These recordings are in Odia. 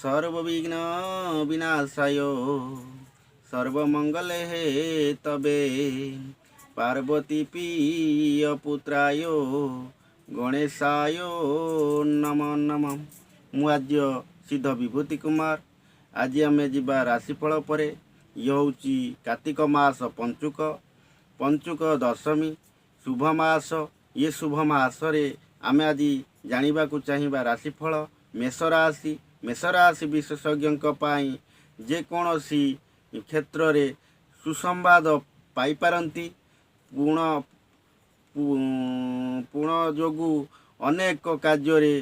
ସର୍ବବିଘ୍ନ ବିନାଶାୟ ସର୍ବମଙ୍ଗଳ ହେତବେ ପାର୍ବତୀ ପ୍ରିୟ ପୁତ୍ରାୟ ଗଣେଶାୟ ନମ ନମ। ମୁଁ ଆଦ୍ୟ ସିଦ୍ଧ ବିଭୂତି କୁମାର। ଆଜି ଆମେ ଯିବା ରାଶିଫଳ ପରେ। ଇଏ ହେଉଛି କାର୍ତ୍ତିକ ମାସ ପଞ୍ଚୁକ, ପଞ୍ଚୁକ ଦଶମୀ, ଶୁଭ ମାସ। ଇଏ ଶୁଭ ମାସରେ ଆମେ ଆଜି ଜାଣିବାକୁ ଚାହିଁବା ରାଶିଫଳ ମେଷ ରାଶି। ମେଷ ରାଶି ବିଶେଷଜ୍ଞଙ୍କ ପାଇଁ ଯେକୌଣସି କ୍ଷେତ୍ରରେ ସୁସମ୍ବାଦ ପାଇପାରନ୍ତି। ପୁଣ ପୁଣ ଯୋଗୁଁ ଅନେକ କାର୍ଯ୍ୟରେ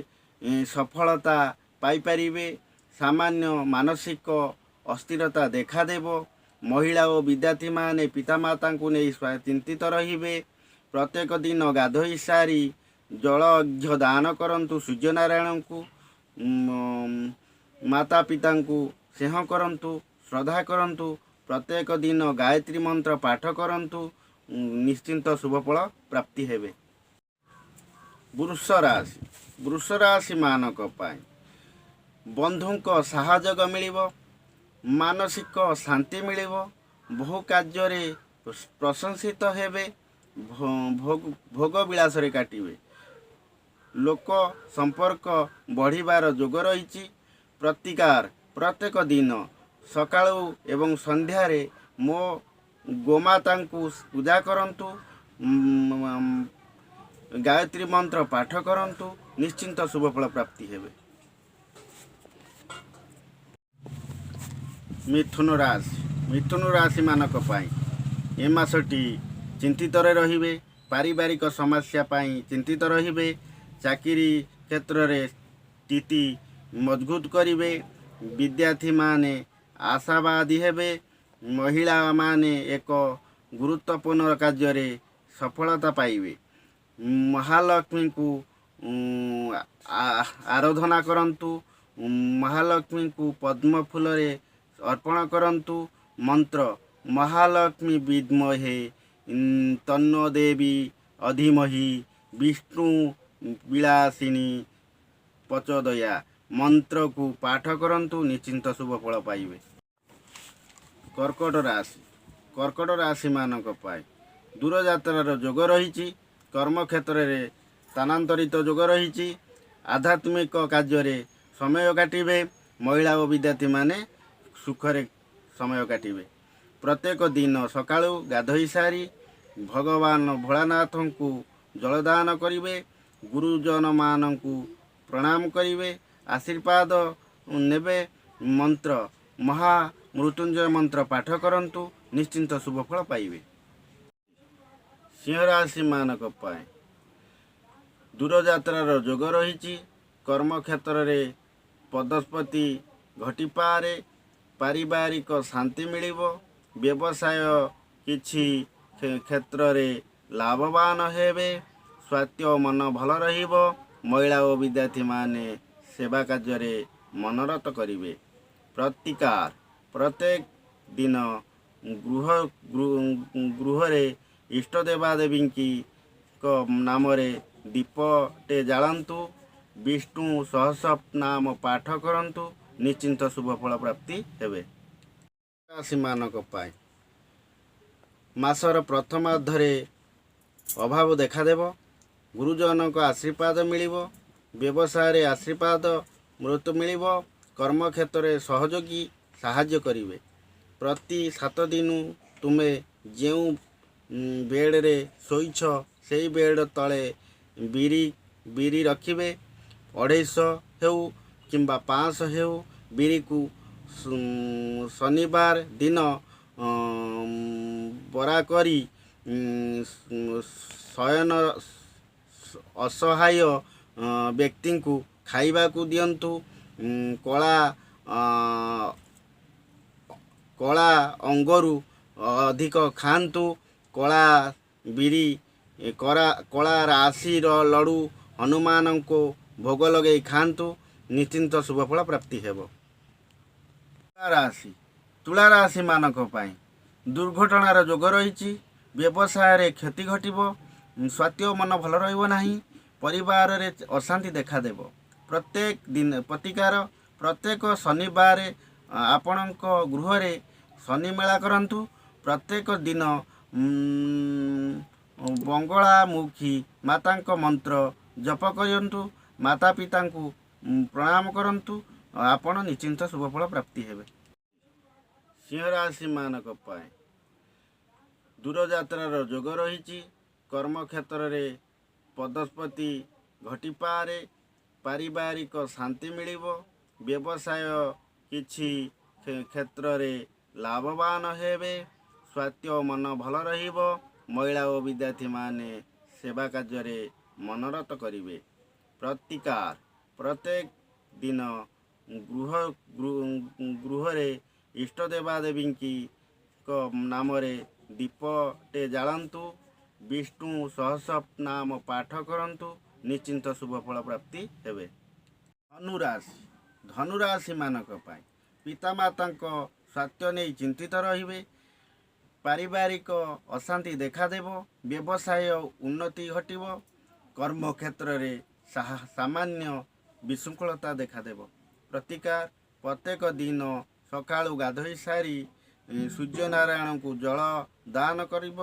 ସଫଳତା ପାଇପାରିବେ। ସାମାନ୍ୟ ମାନସିକ ଅସ୍ଥିରତା ଦେଖାଦେବ। ମହିଳା ଓ ବିଦ୍ୟାର୍ଥୀମାନେ ପିତାମାତାଙ୍କୁ ନେଇ ଚିନ୍ତିତ ରହିବେ। ପ୍ରତ୍ୟେକ ଦିନ ଗାଧୋଇ ସାରି ଜଳ ଅର୍ଘ୍ୟ ଦାନ କରନ୍ତୁ ସୂର୍ଯ୍ୟନାରାୟଣଙ୍କୁ। ମାତା ପିତାଙ୍କୁ ସ୍ନେହ କରନ୍ତୁ, ଶ୍ରଦ୍ଧା କରନ୍ତୁ। ପ୍ରତ୍ୟେକ ଦିନ ଗାୟତ୍ରୀ ମନ୍ତ୍ର ପାଠ କରନ୍ତୁ, ନିଶ୍ଚିନ୍ତ ଶୁଭଫଳ ପ୍ରାପ୍ତି ହେବେ। ବୃଷ ରାଶି। ବୃଷ ରାଶିମାନଙ୍କ ପାଇଁ ବନ୍ଧୁଙ୍କ ସହଯୋଗ ମିଳିବ, ମାନସିକ ଶାନ୍ତି ମିଳିବ, ବହୁ କାର୍ଯ୍ୟରେ ପ୍ରଶଂସିତ ହେବେ, ଭୋଗ ବିଳାସରେ କାଟିବେ। ଲୋକ ସମ୍ପର୍କ ବଢ଼ିବାର ଯୋଗ ରହିଛି। ପ୍ରତିକାର: ପ୍ରତ୍ୟେକ ଦିନ ସକାଳୁ ଏବଂ ସନ୍ଧ୍ୟାରେ ମୋ ଗୋମାତାଙ୍କୁ ପୂଜା କରନ୍ତୁ, ଗାୟତ୍ରୀ ମନ୍ତ୍ର ପାଠ କରନ୍ତୁ, ନିଶ୍ଚିନ୍ତ ଶୁଭଫଳ ପ୍ରାପ୍ତି ହେବେ। ମିଥୁନ ରାଶି। ମିଥୁନ ରାଶିମାନଙ୍କ ପାଇଁ ଏ ମାସଟି ଚିନ୍ତିତରେ ରହିବେ। ପାରିବାରିକ ସମସ୍ୟା ପାଇଁ ଚିନ୍ତିତ ରହିବେ। ଚାକିରି କ୍ଷେତ୍ରରେ ସ୍ଥିତି ମଜବୁତ କରିବେ। ବିଦ୍ୟାର୍ଥୀମାନେ ଆଶାବାଦୀ ହେବେ। ମହିଳାମାନେ ଏକ ଗୁରୁତ୍ୱପୂର୍ଣ୍ଣ କାର୍ଯ୍ୟରେ ସଫଳତା ପାଇବେ। ମହାଲକ୍ଷ୍ମୀଙ୍କୁ ଆରାଧନା କରନ୍ତୁ। ମହାଲକ୍ଷ୍ମୀଙ୍କୁ ପଦ୍ମ ଫୁଲରେ ଅର୍ପଣ କରନ୍ତୁ। ମନ୍ତ୍ର: ମହାଲକ୍ଷ୍ମୀ ବିଦ୍ମହେ ତନ୍ନ ଦେବୀ ଅଧିମହି ବିଷ୍ଣୁ ବିଳାସିନୀ ପ୍ରଚୋଦୟା ମନ୍ତ୍ରକୁ ପାଠ କରନ୍ତୁ, ନିଶ୍ଚିନ୍ତ ଶୁଭ ଫଳ ପାଇବେ। କର୍କଟ ରାଶି। କର୍କଟ ରାଶିମାନଙ୍କ ପାଇଁ ଦୂରଯାତ୍ରାର ଯୋଗ ରହିଛି। କର୍ମକ୍ଷେତ୍ରରେ ସ୍ଥାନାନ୍ତରିତ ଯୋଗ ରହିଛି। ଆଧ୍ୟାତ୍ମିକ କାର୍ଯ୍ୟରେ ସମୟ କାଟିବେ। ମହିଳା ଓ ବିଦ୍ୟାର୍ଥୀମାନେ ସୁଖରେ ସମୟ କାଟିବେ। ପ୍ରତ୍ୟେକ ଦିନ ସକାଳୁ ଗାଧୋଇ ସାରି ଭଗବାନ ଭୋଳାନାଥଙ୍କୁ ଜଳଦାନ କରିବେ। ଗୁରୁଜନମାନଙ୍କୁ ପ୍ରଣାମ କରିବେ, ଆଶୀର୍ବାଦ ନେବେ। ମନ୍ତ୍ର: ମହା ମୃତ୍ୟୁଞ୍ଜୟ ମନ୍ତ୍ର ପାଠ କରନ୍ତୁ, ନିଶ୍ଚିନ୍ତ ଶୁଭଫଳ ପାଇବେ। ସିଂହ ରାଶିମାନଙ୍କ ପାଇଁ ଦୂରଯାତ୍ରାର ଯୋଗ ରହିଛି। କର୍ମକ୍ଷେତ୍ରରେ ପଦୋନ୍ନତି ଘଟିପାରେ। ପାରିବାରିକ ଶାନ୍ତି ମିଳିବ। ବ୍ୟବସାୟ କିଛି କ୍ଷେତ୍ରରେ ଲାଭବାନ ହେବେ। ସ୍ୱାସ୍ଥ୍ୟ ମନ ଭଲ ରହିବ। ମହିଳା ଓ ବିଦ୍ୟାର୍ଥୀମାନେ ସେବା କାର୍ଯ୍ୟରେ ମନୋରତ କରିବେ। ପ୍ରତିକାର: ପ୍ରତ୍ୟେକ ଦିନ ଗୃହରେ ଇଷ୍ଟ ଦେବାଦେବୀଙ୍କ ନାମରେ ଦୀପଟେ ଜାଳନ୍ତୁ। ବିଷ୍ଣୁ ସହସ୍ର ନାମ ପାଠ କରନ୍ତୁ, ନିଶ୍ଚିନ୍ତ ଶୁଭଫଳ ପ୍ରାପ୍ତି ହେବେ। ରାଶିମାନଙ୍କ ପାଇଁ ମାସର ପ୍ରଥମାର୍ଦ୍ଧରେ ଅଭାବ ଦେଖାଦେବ। ଗୁରୁଜନଙ୍କ ଆଶୀର୍ବାଦ ମିଳିବ। ବ୍ୟବସାୟରେ ଆଶୀର୍ବାଦ ମୃତ୍ୟୁ ମିଳିବ। କର୍ମକ୍ଷେତ୍ରରେ ସହଯୋଗୀ ସାହାଯ୍ୟ କରିବେ। ପ୍ରତି 7 ଦିନ ତୁମେ ଯେଉଁ ବେଡ଼ରେ ଶୋଇଛ, ସେଇ ବେଡ଼ ତଳେ ବିରି ରଖିବେ। 250 ହେଉ କିମ୍ବା 500 ହେଉ, ବିରିକୁ ଶନିବାର ଦିନ ବରା କରି ଶୟନ ଅସହାୟ ବ୍ୟକ୍ତିଙ୍କୁ ଖାଇବାକୁ ଦିଅନ୍ତୁ। କଳା ଅଙ୍ଗୁରୁ ଅଧିକ ଖାଆନ୍ତୁ। କଳା ବିରି କଳା ରାଶିର ଲଡ଼ୁ ହନୁମାନଙ୍କୁ ଭୋଗ ଲଗେଇ ଖାଆନ୍ତୁ, ନିଶ୍ଚିନ୍ତ ଶୁଭଫଳ ପ୍ରାପ୍ତି ହେବ। ତୁଳା ରାଶି। ତୁଳା ରାଶିମାନଙ୍କ ପାଇଁ ଦୁର୍ଘଟଣାର ଯୋଗ ରହିଛି। ବ୍ୟବସାୟରେ କ୍ଷତି ଘଟିବ। ସ୍ୱାସ୍ଥ୍ୟ ମନ ଭଲ ରହିବ ନାହିଁ। ପରିବାରରେ ଅଶାନ୍ତି ଦେଖାଦେବ। ପ୍ରତ୍ୟେକ ଦିନ ପ୍ରତିକାର: ପ୍ରତ୍ୟେକ ଶନିବାର ଆପଣଙ୍କ ଗୃହରେ ଶନି ମେଳା କରନ୍ତୁ। ପ୍ରତ୍ୟେକ ଦିନ ବଙ୍ଗଳାମୁଖୀ ମାତାଙ୍କ ମନ୍ତ୍ର ଜପ କରନ୍ତୁ, ମାତା ପିତାଙ୍କୁ ପ୍ରଣାମ କରନ୍ତୁ, ଆପଣ ନିଶ୍ଚିନ୍ତ ଶୁଭଫଳ ପ୍ରାପ୍ତି ହେବେ। ସିଂହରାଶିମାନଙ୍କ ପାଇଁ ଦୂରଯାତ୍ରାର ଯୋଗ ରହିଛି। କର୍ମକ୍ଷେତ୍ରରେ ପଦୋନ୍ନତି ଘଟିପାରେ। ପାରିବାରିକ ଶାନ୍ତି ମିଳିବ। ବ୍ୟବସାୟ କିଛି କ୍ଷେତ୍ରରେ ଲାଭବାନ ହେବେ। ସ୍ୱାସ୍ଥ୍ୟ ମନ ଭଲ ରହିବ। ମହିଳା ଓ ବିଦ୍ୟାର୍ଥୀମାନେ ସେବା କାର୍ଯ୍ୟରେ ମନୋରତ କରିବେ। ପ୍ରତିକାର: ପ୍ରତ୍ୟେକ ଦିନ ଗୃହରେ ଇଷ୍ଟ ଦେବାଦେବୀଙ୍କ ନାମରେ ଦୀପଟେ ଜାଳନ୍ତୁ। ବିଷ୍ଣୁ ସହସ୍ର ନାମ ପାଠ କରନ୍ତୁ, ନିଶ୍ଚିନ୍ତ ଶୁଭଫଳ ପ୍ରାପ୍ତି ହେବେ। ଧନୁରାଶି। ଧନୁରାଶିମାନଙ୍କ ପାଇଁ ପିତାମାତାଙ୍କ ସ୍ୱାସ୍ଥ୍ୟ ନେଇ ଚିନ୍ତିତ ରହିବେ। ପାରିବାରିକ ଅଶାନ୍ତି ଦେଖାଦେବ। ବ୍ୟବସାୟ ଉନ୍ନତି ଘଟିବ। କର୍ମକ୍ଷେତ୍ରରେ ସାମାନ୍ୟ ବିଶୃଙ୍ଖଳତା ଦେଖାଦେବ। ପ୍ରତିକାର: ପ୍ରତ୍ୟେକ ଦିନ ସକାଳୁ ଗାଧୋଇ ସାରି ସୂର୍ଯ୍ୟନାରାୟଣଙ୍କୁ ଜଳ ଦାନ କରିବ,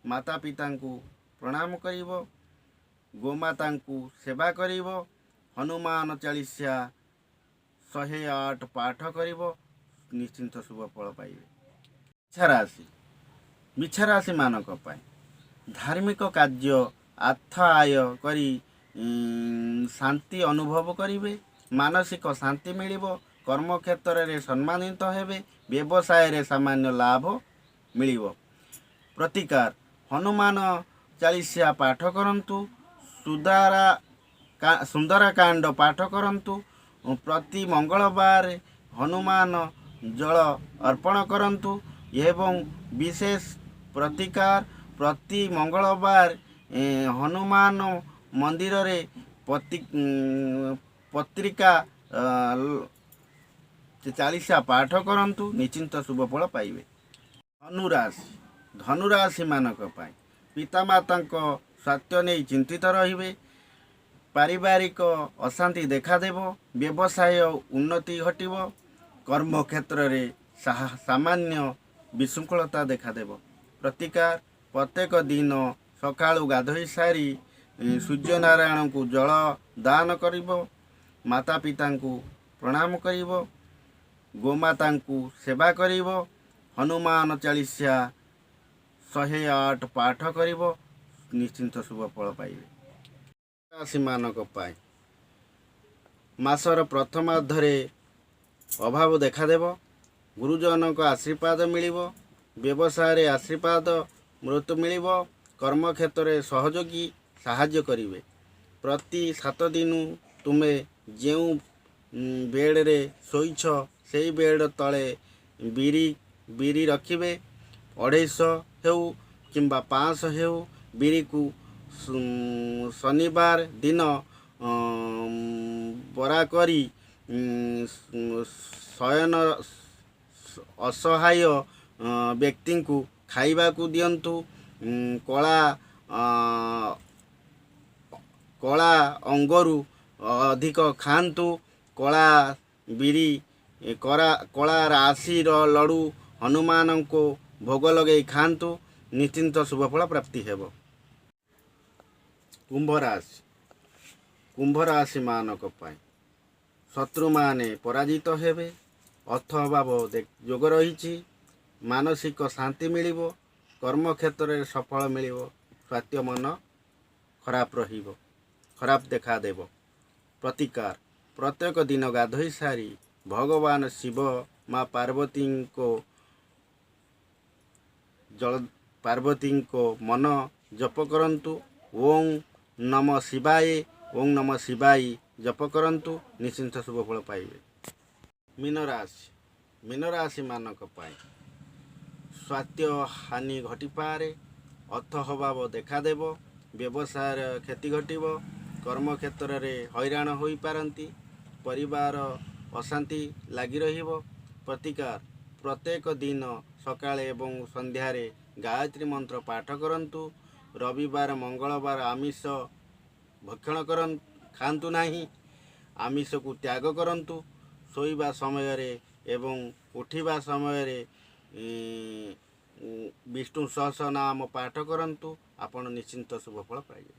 ମାତା ପିତାଙ୍କୁ ପ୍ରଣାମ କରିବ, ଗୋମାତାଙ୍କୁ ସେବା କରିବ, ହନୁମାନ ଚାଳିଶା 108 ପାଠ କରିବ, ନିଶ୍ଚିନ୍ତ ଶୁଭ ଫଳ ପାଇବେ। ବିଛାରାଶି। ବିଛାରାଶିମାନଙ୍କ ପାଇଁ ଧାର୍ମିକ କାର୍ଯ୍ୟ, ଅର୍ଥ ଆୟ କରି ଶାନ୍ତି ଅନୁଭବ କରିବେ। ମାନସିକ ଶାନ୍ତି ମିଳିବ। କର୍ମକ୍ଷେତ୍ରରେ ସମ୍ମାନିତ ହେବେ। ବ୍ୟବସାୟରେ ସାମାନ୍ୟ ଲାଭ ମିଳିବ। ପ୍ରତିକାର: ହନୁମାନ ଚାଳିଶା ପାଠ କରନ୍ତୁ, ସୁନ୍ଦରାକାଣ୍ଡ ପାଠ କରନ୍ତୁ। ପ୍ରତି ମଙ୍ଗଳବାର ହନୁମାନ ଜଳ ଅର୍ପଣ କରନ୍ତୁ ଏବଂ ବିଶେଷ ପ୍ରତିକାର, ପ୍ରତି ମଙ୍ଗଳବାର ହନୁମାନ ମନ୍ଦିରରେ ପତ୍ରିକା ଚାଳିଶା ପାଠ କରନ୍ତୁ, ନିଶ୍ଚିନ୍ତ ଶୁଭ ଫଳ ପାଇବେ। ଧନୁରାଶି। ଧନୁରାଶିମାନଙ୍କ ପାଇଁ ପିତାମାତାଙ୍କ ସ୍ୱାସ୍ଥ୍ୟ ନେଇ ଚିନ୍ତିତ ରହିବେ। ପାରିବାରିକ ଅଶାନ୍ତି ଦେଖାଦେବ। ବ୍ୟବସାୟ ଉନ୍ନତି ଘଟିବ। କର୍ମକ୍ଷେତ୍ରରେ ସାମାନ୍ୟ ବିଶୃଙ୍ଖଳତା ଦେଖାଦେବ। ପ୍ରତିକାର: ପ୍ରତ୍ୟେକ ଦିନ ସକାଳୁ ଗାଧୋଇ ସାରି ସୂର୍ଯ୍ୟନାରାୟଣଙ୍କୁ ଜଳ ଦାନ କରିବ, ମାତା ପିତାଙ୍କୁ ପ୍ରଣାମ କରିବ, ଗୋମାତାଙ୍କୁ ସେବା କରିବ, ହନୁମାନ ଚାଳିଶା 108 ପାଠ କରିବ, ନିଶ୍ଚିନ୍ତ ଶୁଭ ଫଳ ପାଇବେ। ରାଶିମାନଙ୍କ ପାଇଁ ମାସର ପ୍ରଥମାର୍ଦ୍ଧରେ ଅଭାବ ଦେଖାଦେବ। ଗୁରୁଜନଙ୍କ ଆଶୀର୍ବାଦ ମିଳିବ। ବ୍ୟବସାୟରେ ଆଶୀର୍ବାଦ ମୃତ୍ୟୁ ମିଳିବ। କର୍ମକ୍ଷେତ୍ରରେ ସହଯୋଗୀ ସାହାଯ୍ୟ କରିବେ। ପ୍ରତି 7 ଦିନ ତୁମେ ଯେଉଁ ବେଡ଼ରେ ଶୋଇଛ, ସେଇ ବେଡ଼ ତଳେ ବିରି ରଖିବେ। 250 ହେଉ କିମ୍ବା 500 ହେଉ, ବିରିକୁ ଶନିବାର ଦିନ ବରା କରି ଶୟନ ଅସହାୟ ବ୍ୟକ୍ତିଙ୍କୁ ଖାଇବାକୁ ଦିଅନ୍ତୁ। କଳା ଅଙ୍ଗରୁ ଅଧିକ ଖାଆନ୍ତୁ। କଳା ବିରି କଳା ରାଶିର ଲଡ଼ୁ ହନୁମାନଙ୍କୁ ଭୋଗ ଲଗେଇ ଖାଆନ୍ତୁ, ନିଶ୍ଚିନ୍ତ ଶୁଭଫଳ ପ୍ରାପ୍ତି ହେବ। କୁମ୍ଭ ରାଶି। କୁମ୍ଭ ରାଶିମାନଙ୍କ ପାଇଁ ଶତ୍ରୁମାନେ ପରାଜିତ ହେବେ। ଅର୍ଥ ଅଭାବ ଯୋଗ ରହିଛି। ମାନସିକ ଶାନ୍ତି ମିଳିବ। କର୍ମକ୍ଷେତ୍ରରେ ସଫଳ ମିଳିବ। ସ୍ୱାସ୍ଥ୍ୟ ମନ ଖରାପ ରହିବ, ଖରାପ ଦେଖାଦେବ। ପ୍ରତିକାର: ପ୍ରତ୍ୟେକ ଦିନ ଗାଧୋଇ ସାରି ଭଗବାନ ଶିବ, ମା ପାର୍ବତୀଙ୍କ ମନ ଜପ କରନ୍ତୁ। ଓଁ ନମ ଶିବାୟ, ଓଁ ନମ ଶିବାୟ ଜପ କରନ୍ତୁ, ନିଶ୍ଚିନ୍ତ ଶୁଭ ଫଳ ପାଇବେ। ମୀନ ରାଶି। ମୀନ ରାଶିମାନଙ୍କ ପାଇଁ ସ୍ୱାସ୍ଥ୍ୟ ହାନି ଘଟିପାରେ। ଅର୍ଥ ଅଭାବ ଦେଖାଦେବ। ବ୍ୟବସାୟରେ କ୍ଷତି ଘଟିବ। କର୍ମକ୍ଷେତ୍ରରେ ହଇରାଣ ହୋଇପାରନ୍ତି। ପରିବାର ଅଶାନ୍ତି ଲାଗି ରହିବ। ପ୍ରତିକାର: ପ୍ରତ୍ୟେକ ଦିନ ସକାଳେ ଏବଂ ସନ୍ଧ୍ୟାରେ ଗାୟତ୍ରୀ ମନ୍ତ୍ର ପାଠ କରନ୍ତୁ। ରବିବାର, ମଙ୍ଗଳବାର ଆମିଷ ଭକ୍ଷଣ ଖାଆନ୍ତୁ ନାହିଁ। ଆମିଷକୁ ତ୍ୟାଗ କରନ୍ତୁ। ଶୋଇବା ସମୟରେ ଏବଂ ଉଠିବା ସମୟରେ ବିଷ୍ଣୁ ସହସ୍ରନାମ ପାଠ କରନ୍ତୁ, ଆପଣ ନିଶ୍ଚିନ୍ତ ଶୁଭଫଳ ପାଇବେ।